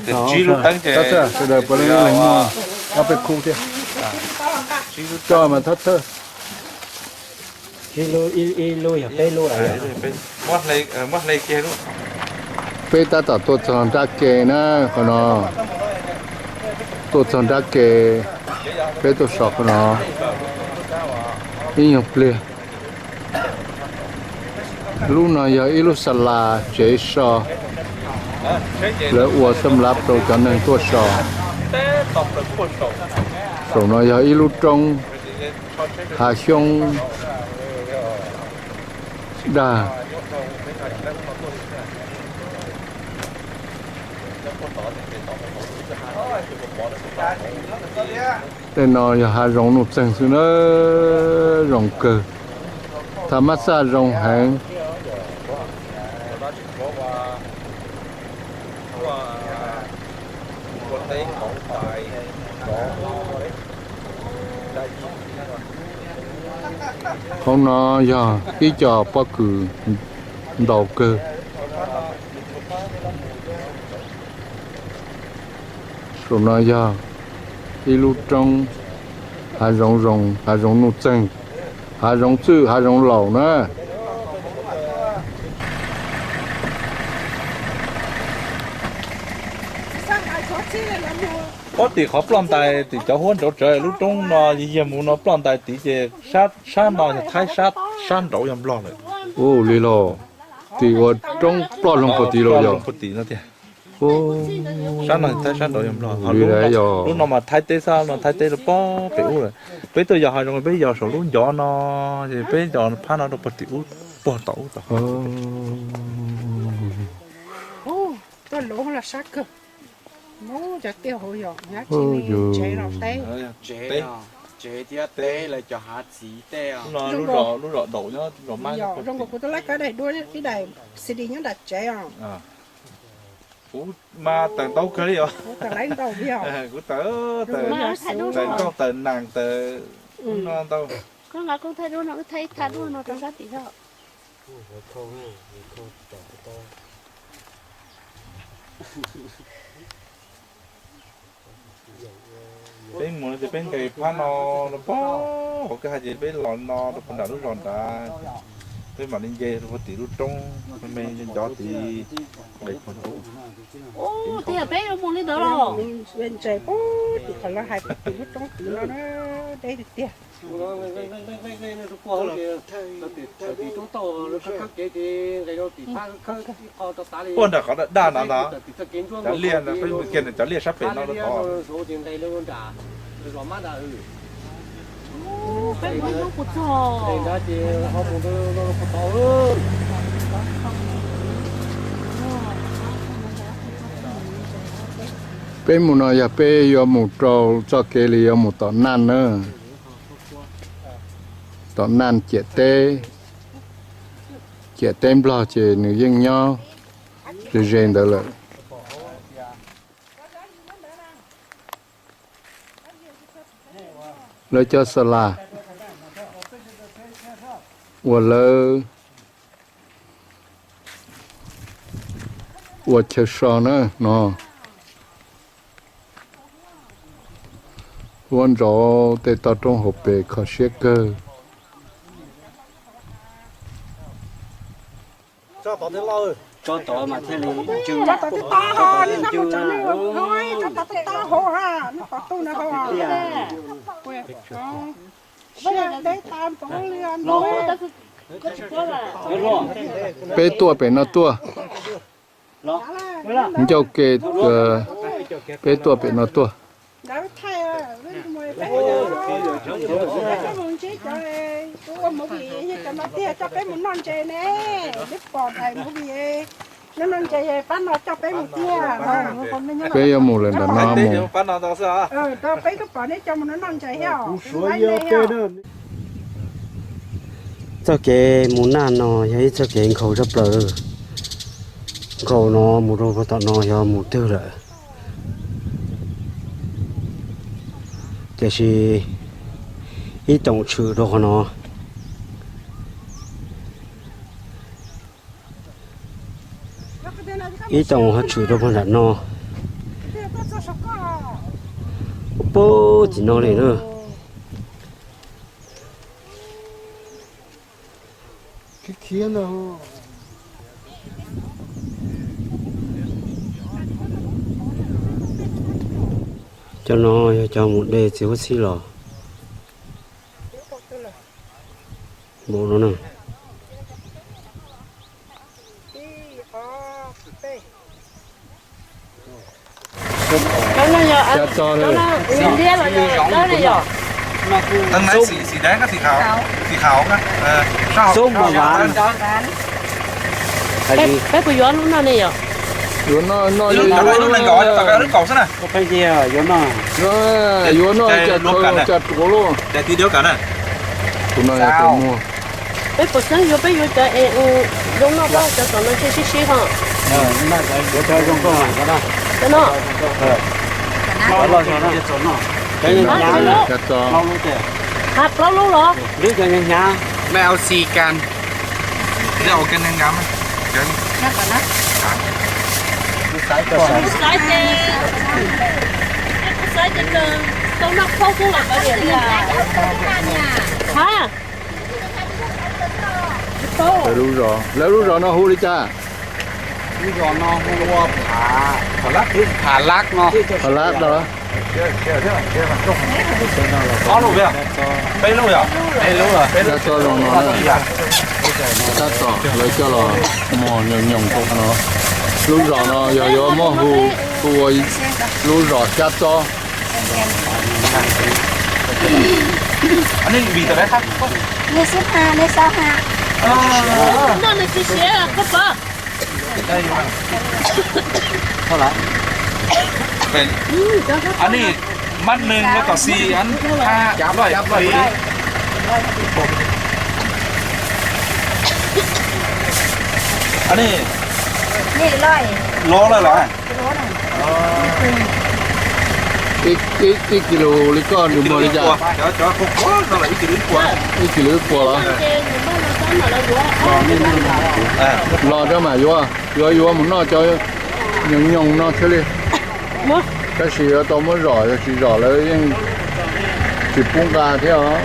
Tsib lub teeb ces sawv daws puav leej muaj ob peb khub thiab. Coj mas thawj thawj. Ib lub yog peb lub lawm. Peb tab tom tuaj txog nrab ke na, qhov no. Tuaj txog nrab ke, peb tuaj so qhov no ib nyuag pliag. Lub no yog ib lub xa las tsev so, lawv ua xab lab rau cov neeg tuaj so. Saum no yog ib lub roob hav xyoob dag. Tej no yog hav zoov nuj txeeg xwb na, zoo kawg. Tha mab xaj zoo heev. Hauv no yog ib co pob kws ntau kawg. Saum no yog ib lub roob hav zoov zoo, hav zoov nuj txeeg, hav zoov txwj hav zoov laus na. Pob tim qhov ploj ntais tim cov huab nraud tsawv lub roob no yog mus no ploj ntais tid ces sab no yog Thaib, sab nraud yog Nplog lawm. Ua li los, tim ua roob ploj loo puag tim los yog. Sab no Thaib, sab nraud yog Nplog. Lub no mas Thaib teb xwb no, Thaib teb rau pob pem ub lawm. Peb tuaj yos hav zoov peb yos saum lub ncov no, ces peb yos phab no rau puag tim ub, puag tom ub tod. Lub zos daum nyob zoo nkaus kuv tus laj kab daim duab ib daim C D nyob nram tsev os. Kuv mas tawm ntau kawg li os. Kuv tawm ntau, tawm nkaug tawm nas tawm no ntau. Koj nqa koj thaij duab no, wb thaij ib thaij duab no rau sab tim zog. Peb mus no ces peb nqes phab no rau pog hauv kwj ha ces peb los no rau puag nram lub zos nrad, peb mam li nce rau puag tim lub roob me me ncov tid, nqes puag nraud. Ub, tias peb yuav mus li ntawd los? Ntses puag tim qhov lawv hais puag tim lub roob tid no na, deb tiag tiag. Puag nram qhov daj daj no ntag, cov liaj no, peb mus kiag ntawm cov liaj sab pem no rau tod. Peb mus no yog peb yuav mus rau txoj kev li yuav mus tom Naj na. Tom Naj ciam teb, ciam teb Nplog ces nws yeej nyob ze ze ntawd lawm. Lawv cov xa las uas lawv ua chaw so na no. Huab nraud tej toj roob hauv pes kho siab kawg. Peb tuaj pem no tuaj. Ncauj ke, peb tuaj pem no tuaj. Cov no tiag coj peb mus noj ntses ne, peb pom daim movie, noj noj ntses pab no coj peb mus tiag. Peb yuav mus lawm nram no mus. Peb twb pom neb coj mus noj ntses thiab. Txoj kev mus Naj no yog ib txoj kev nkhaus tshaj plaws. Nkhaus no mus rau puag tom no yog mus twg lawm. Tiam sis ib toom tshwm rau qhov no, ib toom ho tshwm rau puag nram no, Pub tsis no li na. Cov no yog cov mus de txiv huab txhib los. Mus no na. Peb puas yuav lub no ne yom? Yuav no, no, yuav no, yuav no, cas ruav luaj. Tus no yog tus muag. Peb puas xeeb yuav, peb yuav cov es zoo noj, cov tom no ntshe sib sib ho. Cov no. Ha plaub lub los? Kuv xaiv ces, kuv xaiv ces tau noj khaub xwb los kav liam. Ha. Lawv lub zos, lawv lub zos no hu li cas? Lub zos no hu ua Phav Lab no. Phav Lab no. Ob lub, peb lub, peb lub. Tab tom zoo no na. Tab tom lawv coj los muag nyoos nyoos rau no. Lub zos no yog yuav muab hu, hu ua lub zos Xyab Txob. Mab neeg loj tom xi, ab loj loj. Loj loj los. Ib kis lus li koj nws muag li cas? Ib kis lus ib puas los? Los rau mam yuav, yuav yuav mus noj cov nyoos nyoos no thiaj li. Tab sis yuav tau muab zom, yog tsis zom lawv yeej tsis pub nqa thiab os.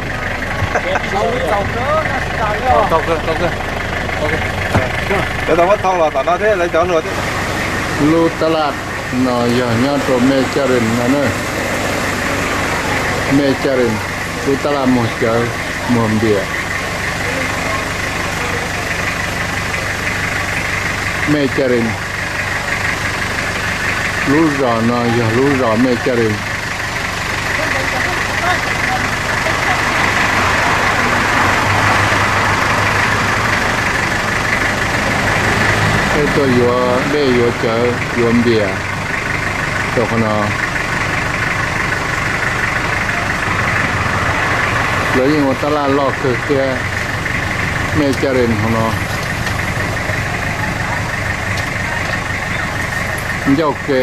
Lub tab laj no yog nyob rau Mej Caj Rees no na. Mej Caj Rees, lub tab laj muag cawv muag npias. Mej Caj Rees, lub zos no yog lub zos Mej Caj Rees. Peb tuaj yuav dej yuav cawv yuav npias rau qhov no. Lawv yeej ua tab laj loj kawg thiab. Mej Caj Rees hauv no ncauj ke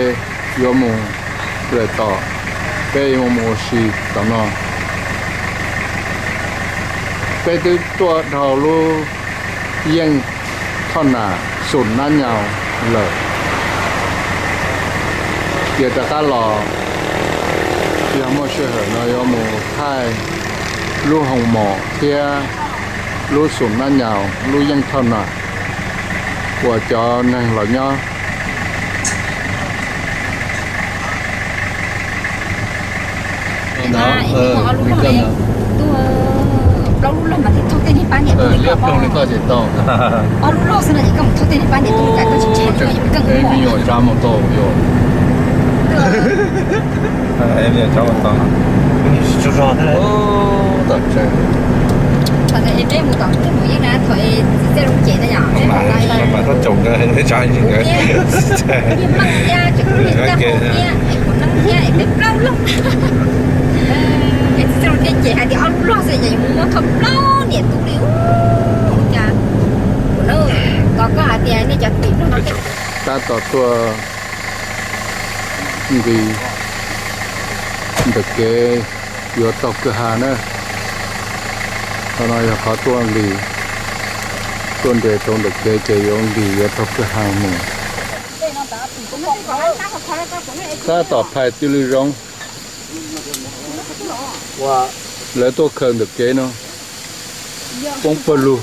yuav mus lawm tom, peb yuav mus ua si tom no. Peb twb tuaj dhau lub yeej Thoj Nam Xum Nab Nyaus lawm. Ces rov qab los, yog muaj sij hawm no yuav mus thaij lub Hoo Mom thiab lub Xum Nab Nyaus, lub yeej Thoj Nam uas cov neeg los nyob. Plaub lub loj mas thiaj thauj tej niag pab niam tub li koj ces tau. Ob lub loj xwb no ces koj mus thauj tej niag pab niam tub li koj tsis tseg me nyuam tsav mus tau yom. Tom tsev mus tom mus yeej na thaum txiv txiaj lub cev na yom. Mas txhob caum nkawd, tsav ntsis nkawd. Niag meej thiab tseem niag tag hau thiab es kuv neeb thiab es peb plaub loj. Es txiv txiaj lub thiaj cem hais tias ob lub loj xwb ces yuav mus muab thauj plaub niam tub li ub. Ua cas kuv na, tos koj hais tias nej cov tim no no. Tab tom tuaj nqis ntawm kev yuav taug kwj ha na. Qhov no yog qhov tuaj nqis, tuaj nres rau ntawm kev ces yuav nqis yuav taug kwj ha mus. Tab tom phais tij lwj zoo. Lawv tuaj khaws ntawm kev no, poob pawg lug.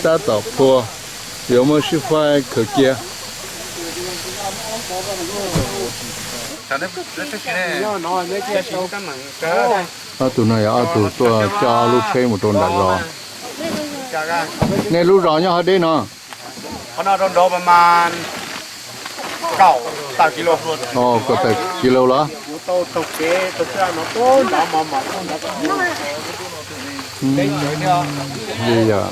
Tab tom phua, yuav muab sib faib khaws cia. Ob tug no yog ob tug tuaj coj lub tsheb mus rau nram zos. Nej lub zos nyob hov deb no? Kaum tawm kis lus los? Li yog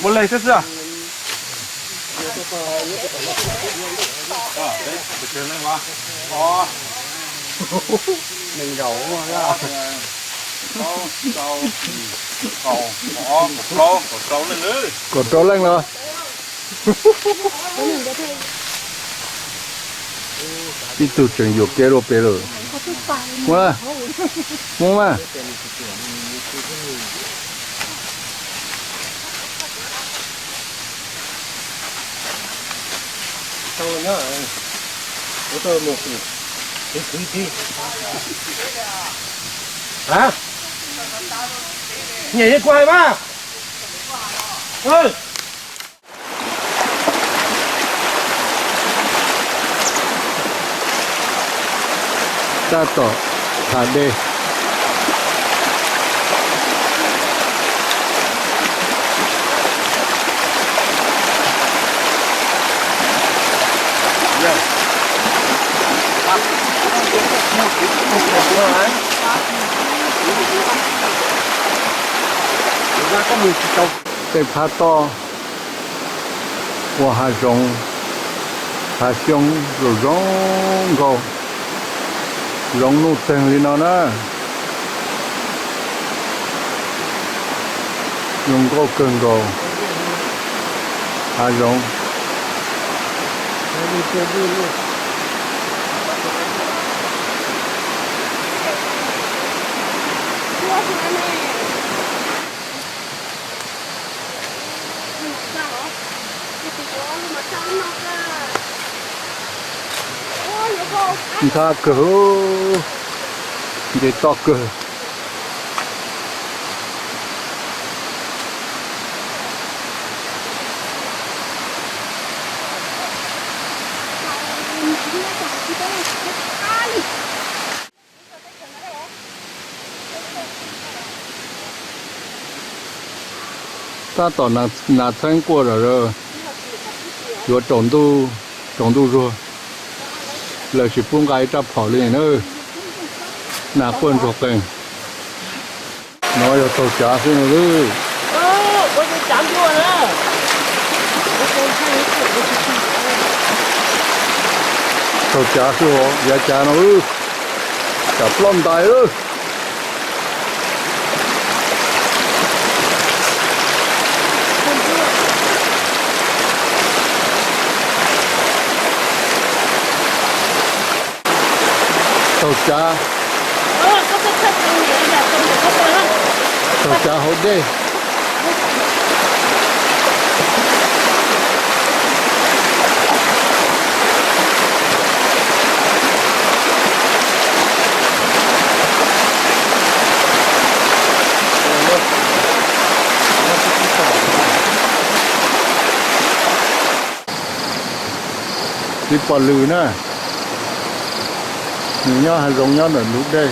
Ua le xwb xwb. Kaum rau leej los? Ib tug tseem yuam kev dua pem lawm. Mus, mus mas. Hab, nyem kuv hais mas. Tab tom thav dej. Tej phab toj ua hav zoov, hav xyoob zoo zoo nkauj, zoo nuj txeeg li no na. Zoo nkauj kawg nkaus hav zoov. Ntxhab kawg, nce toj kawg. Tab tom nas txheeb quaj zom zaws, yuav tsaus ntuj, tsaus ntuj zuag, lawv tsis pub nqa ib rab phom li na, nas quaj ntsuag qees. No yog taug cav xwb no. Taug cav xwb, yav cav no, tsam ploj ntais lawm. Taug cav, taug cav hauv dej. Txiv pos lws na, nws nyob hav zoov nyob ntawm ntug dej.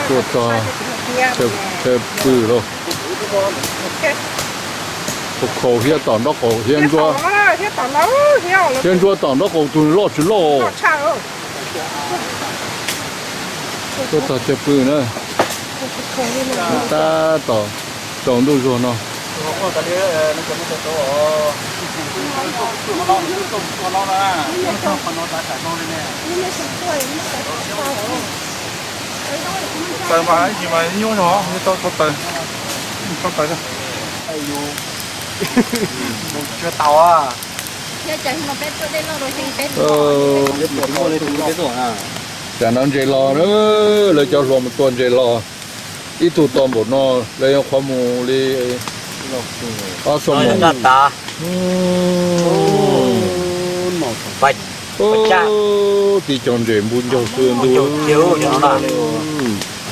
Tuaj txog chaw pw lauj. Khaus hiab tom nraub qaum, hiab ntsuab, hiab ntsuab tom nraub qaum tus loj tsis loj. Tuaj txog chaw pw na. Tab tom tsaus ntuj zuag no. Taws mas ib tsis mas nyuaj zog, tau taws, tau taws. Mus tsis tau. Tsam no ntses los na, lawv cov hluas mus tua ntses los, ib tug tau npaum no, lawv yuav qhuav mus li ob xuab moos. Tib co ntses npub ncaug xwb ntuj.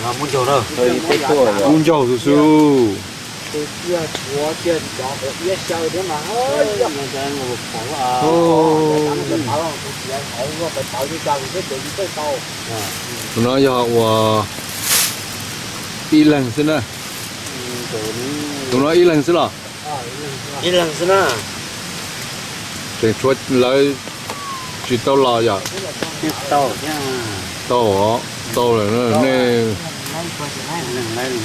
Npub ncaug xwb xwb. Tus no yog ua ib leeg xwb na. Tus no ib leeg xwb los? Tseem tshuav lawv tsis tau los yom? Tau, tau lawm,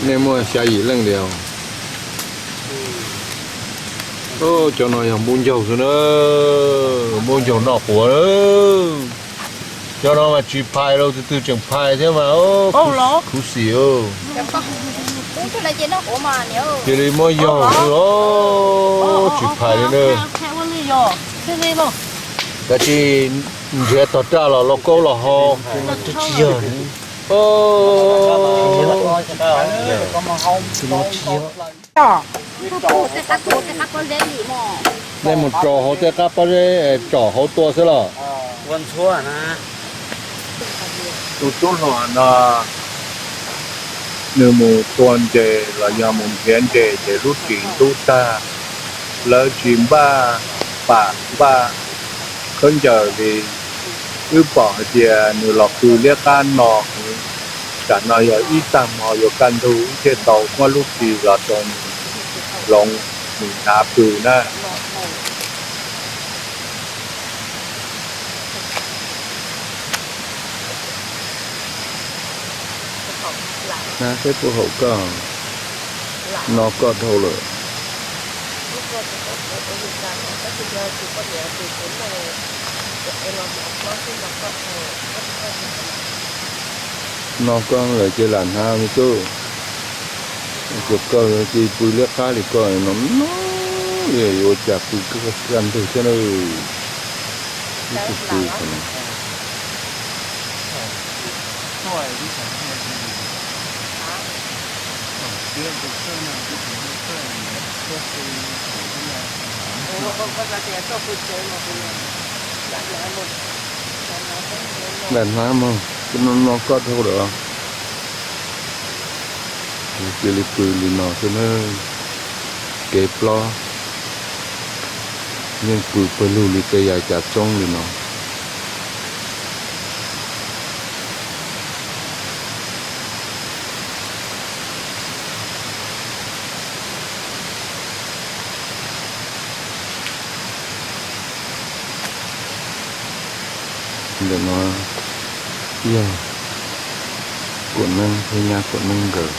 nej muaj xya yim leej li os. Cov no yog npub ncaug xwb na, npub ncaug noj quav. Cov no mas tsis phais rau, tus twg tseem phais thiab mas khuv xim. Cia li muab yaug xwb, tsis phais li na. Kav tsij nrhiav tog raj los lauj kaub los haus. Nej mus rau hauv tej qab pob zeb, tsom hauv tua xwb los? Tus tub hluas no nws mus tua ntses los yog mus nrhiav ntses ces lub tsis ntub tag, lawv tsis npaj pam npaj khaub ncaws li. Wb pom hais tias nws los pw liab qab no, tsam no yog ib tag hmo yuav kaj ntug wb thiaj tau muab lub tsis los rau nws hloov, nws hnav pw na. Hnav peb puag hauv koj, no koj dhau lawm. No koj lawm ces lam hnav me tub. Ces koj cia pw liab qab li koj no no li yuav ua cas pw kaj ntug thiab na. Ib tug pw qhov no. Lam hnav mog, no koj dhau lawm. Cia li pw li no xwb na. Kev plob yeej pw pawg lug li tej yav cav txoob li no. Ntawm no yog Kuam Neeb thiab nyab Kuam Neeb nkawd.